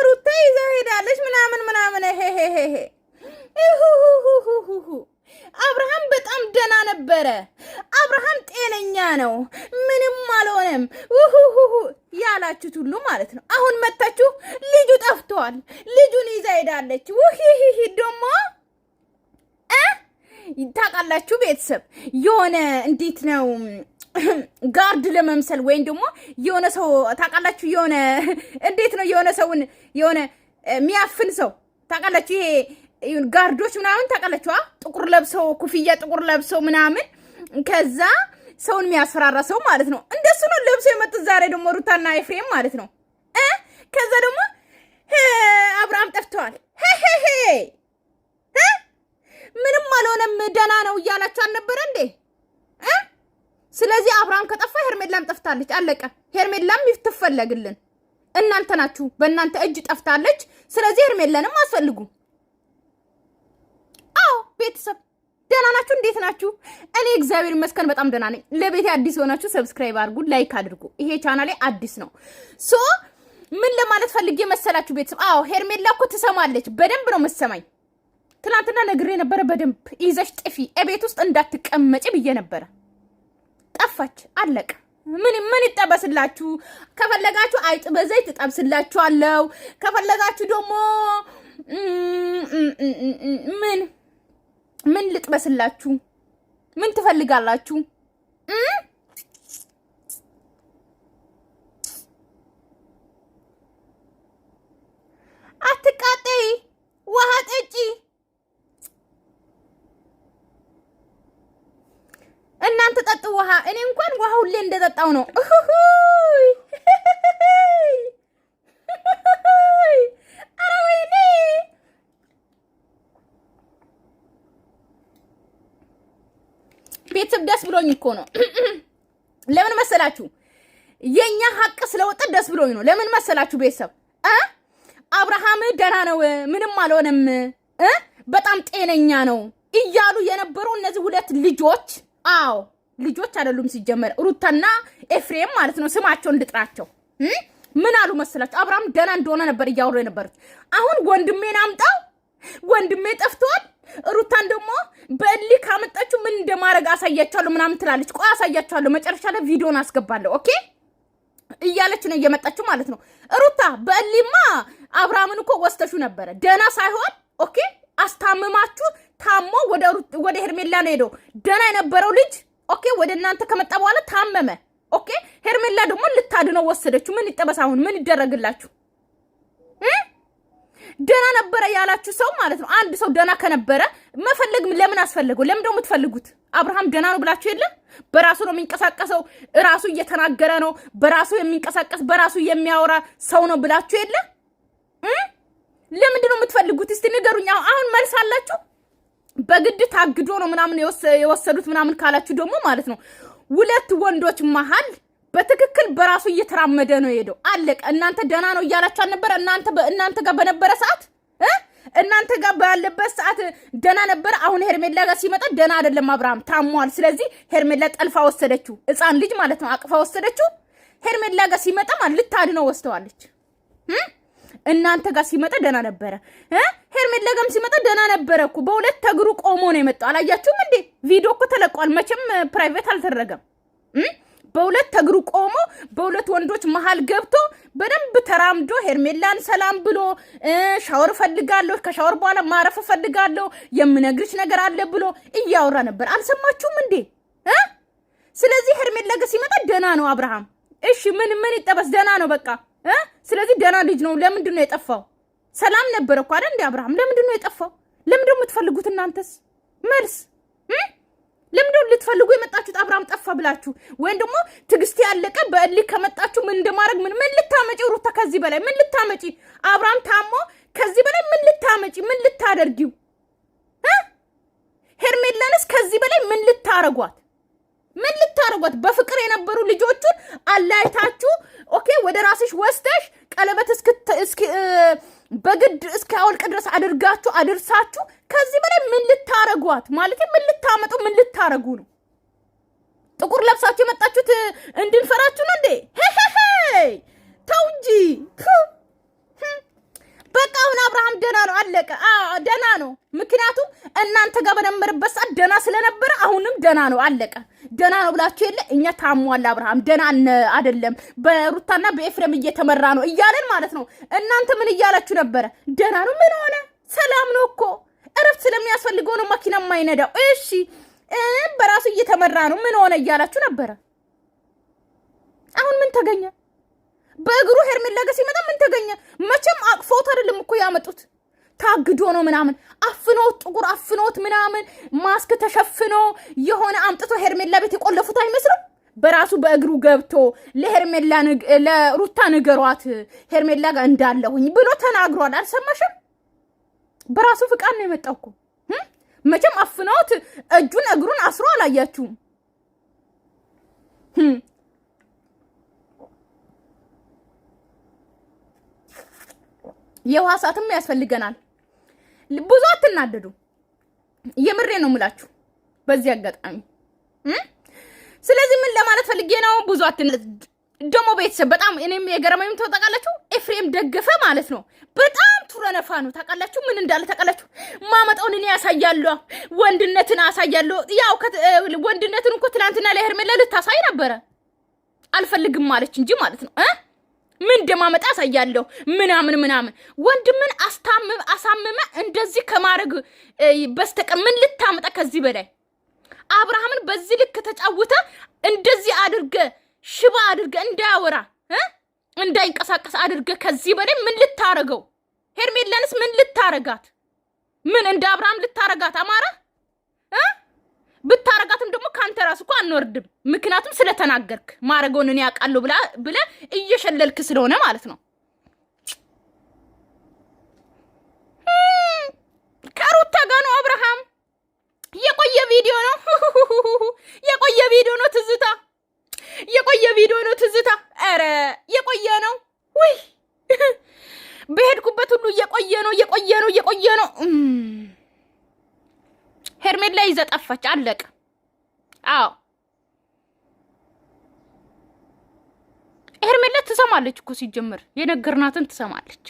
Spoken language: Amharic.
ሩታ ይዘው ሄዳለች ምናምን ምናምን ሄሄሄ ሁሁሁሁሁ አብርሃም በጣም ደህና ነበረ። አብርሃም ጤነኛ ነው፣ ምንም አልሆነም ውሁሁሁ ያላችሁት ሁሉ ማለት ነው። አሁን መታችሁ ልጁ ጠፍቷል፣ ልጁን ይዛ ሄዳለች። ውሂሂሂ ደግሞ ታውቃላችሁ ቤተሰብ የሆነ እንዴት ነው guard ለመምሰል ወይም ደግሞ የሆነ ሰው ታውቃላችሁ፣ የሆነ እንዴት ነው የሆነ ሰውን የሆነ የሚያፍን ሰው ታውቃላችሁ፣ ይሄ guard ኦች ምናምን ታውቃላችሁ፣ ጥቁር ለብሰው ኩፍያ ጥቁር ለብሰው ምናምን ከዛ ሰውን የሚያስፈራራ ሰው ማለት ነው። እንደሱ ነው ለብሰው የመጡት ዛሬ ደግሞ ሩታና ኤፍሬም ማለት ነው። ከዛ ደግሞ አብርሃም ጠፍተዋል። ምንም አልሆነም ደህና ነው እያላችሁ አልነበረ እንዴ? ስለዚህ አብርሃም ከጠፋ ሄርሜላም ጠፍታለች። አለቀ። ሄርሜላም ትፈለግልን እናንተ ናችሁ። በእናንተ እጅ ጠፍታለች። ስለዚህ ሄርሜላንም አስፈልጉ። አዎ ቤተሰብ ደህና ናችሁ? እንዴት ናችሁ? እኔ እግዚአብሔር ይመስገን በጣም ደህና ነኝ። ለቤቴ አዲስ የሆናችሁ subscribe አድርጉ፣ like አድርጉ። ይሄ ቻናሌ አዲስ ነው። So ምን ለማለት ፈልጌ መሰላችሁ ቤተሰብ? አዎ ሄርሜላ እኮ ትሰማለች፣ በደንብ ነው መሰማኝ። ትናንትና ነግሬ ነበረ። በደንብ ይዘሽ ጥፊ፣ እቤት ውስጥ እንዳትቀመጪ ብዬ ነበረ። ጠፋች፣ አለቀ። ምን ምን ይጠበስላችሁ? ከፈለጋችሁ አይጥ በዘይት እጠብስላችኋለሁ። ከፈለጋችሁ ደግሞ ምን ምን ልጥበስላችሁ? ምን ትፈልጋላችሁ? አትቃጠይ፣ ውሃ ጠጪ። እናንተ ጠጡ ውሃ። እኔ እንኳን ውሃ ሁሌ እንደጠጣው ነው። ኧረ ወይኔ ቤተሰብ ደስ ብሎኝ እኮ ነው። ለምን መሰላችሁ? የኛ ሀቅ ስለወጣ ደስ ብሎኝ ነው። ለምን መሰላችሁ? ቤተሰብ አብርሃም ደህና ነው፣ ምንም አልሆነም፣ በጣም ጤነኛ ነው እያሉ የነበሩ እነዚህ ሁለት ልጆች፣ አዎ ልጆች አይደሉም ሲጀመር ሩታና ኤፍሬም ማለት ነው። ስማቸውን ልጥራቸው። ምን አሉ መሰላችሁ? አብርሃም ደህና እንደሆነ ነበር እያወሩ የነበሩት። አሁን ወንድሜን አምጣው፣ ወንድሜ ጠፍቷል፣ ሩታን ደግሞ በእልህ ካመጣችሁ ምን እንደማድረግ አሳያችኋለሁ ምናምን ትላለች። ቆይ አሳያችኋለሁ፣ መጨረሻ ላይ ቪዲዮን አስገባለሁ። Okay እያለች ነው እየመጣችሁ ማለት ነው። ሩታ በእልህማ አብርሃምን እኮ ወስተሹ ነበረ ደህና ሳይሆን okay፣ አስታምማችሁ ታሞ ወደ ሄርሜላ ነው ሄደው። ደህና የነበረው ልጅ okay፣ ወደ እናንተ ከመጣ በኋላ ታመመ። Okay፣ ሄርሜላ ደግሞ ልታድነው ወሰደችው። ምን ይጠበስ አሁን? ምን ይደረግላችሁ? ደህና ነበረ ያላችሁ ሰው ማለት ነው። አንድ ሰው ደህና ከነበረ መፈለግ ለምን አስፈለገው? ለምን ደግሞ የምትፈልጉት? አብርሃም ደህና ነው ብላችሁ የለም። በራሱ ነው የሚንቀሳቀሰው፣ ራሱ እየተናገረ ነው፣ በራሱ የሚንቀሳቀስ በራሱ የሚያወራ ሰው ነው ብላችሁ የለም። ለምንድን ነው የምትፈልጉት? እስቲ ንገሩኝ። አሁን መልስ አላችሁ? በግድ ታግዶ ነው ምናምን የወሰዱት ምናምን ካላችሁ ደግሞ ማለት ነው ሁለት ወንዶች መሀል በትክክል በራሱ እየተራመደ ነው የሄደው። አለቀ። እናንተ ደህና ነው እያላችሁ አልነበረ? እናንተ ጋር በነበረ ሰዓት እናንተ ጋር ባለበት ሰዓት ደህና ነበረ። አሁን ሄርሜላ ጋር ሲመጣ ደህና አይደለም፣ አብርሃም ታሟል። ስለዚህ ሄርሜላ ጠልፋ ወሰደችው፣ ሕፃን ልጅ ማለት ነው፣ አቅፋ ወሰደችው። ሄርሜላ ጋር ሲመጣ ማለት ልታድነው ወስደዋለች። እናንተ ጋር ሲመጣ ደህና ነበረ። ሄርሜላ ጋርም ሲመጣ ደህና ነበረ እኮ በሁለት እግሩ ቆሞ ነው የመጣው። አላያችሁም እንዴ? ቪዲዮ እኮ ተለቋል። መቼም private አልተደረገም። በሁለት እግሩ ቆሞ በሁለት ወንዶች መሀል ገብቶ በደንብ ተራምዶ ሄርሜላን ሰላም ብሎ ሻወር እፈልጋለሁ፣ ከሻወር በኋላ ማረፍ እፈልጋለሁ፣ የምነግርሽ ነገር አለ ብሎ እያወራ ነበር። አልሰማችሁም እንዴ? ስለዚህ ሄርሜላ ጋር ሲመጣ ደህና ነው አብርሃም። እሺ ምን ምን ይጠበስ? ደህና ነው በቃ። ስለዚህ ደህና ልጅ ነው። ለምንድን ነው የጠፋው? ሰላም ነበረ እኮ አይደል እንዴ አብርሃም? ለምንድን ነው የጠፋው? ለምንድን ነው የምትፈልጉት እናንተስ መልስ ለምንድነው ልትፈልጉ የመጣችሁት? አብርሃም ጠፋ ብላችሁ ወይም ደግሞ ትዕግስት ያለቀ በእልህ ከመጣችሁ ምን እንደማድረግ ምን ምን ልታመጪ ሩታ፣ ከዚህ በላይ ምን ልታመጪ? አብርሃም ታሞ ከዚህ በላይ ምን ልታመጪ? ምን ልታደርጊው? ሄርሜላንስ ከዚህ በላይ ምን ልታረጓት? ምን ልታረጓት? በፍቅር የነበሩ ልጆቹን አላይታችሁ okay፣ ወደ ራስሽ ወስደሽ ቀለበት እስኪ በግድ እስኪያወልቅ ድረስ አድርጋችሁ አድርሳችሁ ከዚህ በላይ ምን ልታረጓት? ማለት ምን ልታመጡ ምን ልታረጉ ነው? ጥቁር ለብሳችሁ የመጣችሁት እንድንፈራችሁ ነው እንዴ? ሄሄሄ ተው እንጂ። አብርሃም ደና ነው፣ አለቀ። ደና ነው። ምክንያቱም እናንተ ጋር በነበረበት ሰዓት ደና ስለነበረ አሁንም ደና ነው፣ አለቀ። ደና ነው ብላችሁ የለ እኛ ታሟል አብርሃም ደና አይደለም፣ በሩታና በኤፍሬም እየተመራ ነው እያለን ማለት ነው። እናንተ ምን እያላችሁ ነበረ? ደና ነው። ምን ሆነ? ሰላም ነው እኮ እረፍት ስለሚያስፈልገው ነው መኪና የማይነዳው። እሺ በራሱ እየተመራ ነው። ምን ሆነ እያላችሁ ነበረ። አሁን ምን ተገኘ? በእግሩ ሄርሜላ ጋር ሲመጣ ምን ተገኘ? መቼም አቅፎት አይደለም እኮ ያመጡት። ታግዶ ነው ምናምን አፍኖት፣ ጥቁር አፍኖት ምናምን ማስክ ተሸፍኖ የሆነ አምጥቶ ሄርሜላ ቤት የቆለፉት አይመስልም። በራሱ በእግሩ ገብቶ ለሄርሜላ ለሩታ ንገሯት ሄርሜላ ጋር እንዳለሁኝ ብሎ ተናግሯል። አልሰማሽም? በራሱ ፍቃድ ነው የመጣው እኮ። መቼም አፍኖት እጁን እግሩን አስሮ አላያችሁም። የውሃ ሰዓትም ያስፈልገናል። ብዙ አትናደዱ። የምሬ ነው የምላችሁ በዚህ አጋጣሚ። ስለዚህ ምን ለማለት ፈልጌ ነው? ብዙ አትናደዱ። ደግሞ ቤተሰብ በጣም እኔም የገረመኝ ታውቃላችሁ፣ ኤፍሬም ደገፈ ማለት ነው። በጣም ቱረነፋ ነው ታውቃላችሁ። ምን እንዳለ ታውቃላችሁ? ማመጣውን እኔ ያሳያለሁ፣ ወንድነትን አሳያለሁ። ያው ወንድነትን እኮ ትናንትና ለሄርሜላ ልታሳይ ነበረ፣ አልፈልግም ማለች እንጂ ማለት ነው ምን እንደማመጣ አሳያለሁ ምናምን ምናምን። ወንድምን አስታምም አሳምመ እንደዚህ ከማድረግ በስተቀር ምን ልታመጣ ከዚህ በላይ? አብርሃምን በዚህ ልክ ተጫውተ እንደዚህ አድርገ ሽባ አድርገ እንዳያወራ እንዳይንቀሳቀስ አድርገ ከዚህ በላይ ምን ልታረገው? ሄርሜላንስ ምን ልታረጋት? ምን እንደ አብርሃም ልታረጋት? አማራ ብታረጋትም ደግሞ ከአንተ ራሱ እኮ አንወርድም። ምክንያቱም ስለተናገርክ ማድረገውን እኔ ያውቃለሁ ብለ እየሸለልክ ስለሆነ ማለት ነው። ከሩታ ጋር ነው አብርሃም። የቆየ ቪዲዮ ነው፣ የቆየ ቪዲዮ ነው። ትዝታ የቆየ ቪዲዮ ነው። ትዝታ ኧረ የቆየ ነው። ውይ በሄድኩበት ሁሉ እየቆየ ነው፣ እየቆየ ነው፣ እየቆየ ነው። ሄርሜላ ይዘ ጠፋች። አለቀ። አዎ ሄርሜላ ትሰማለች እኮ ሲጀምር የነገርናትን ትሰማለች።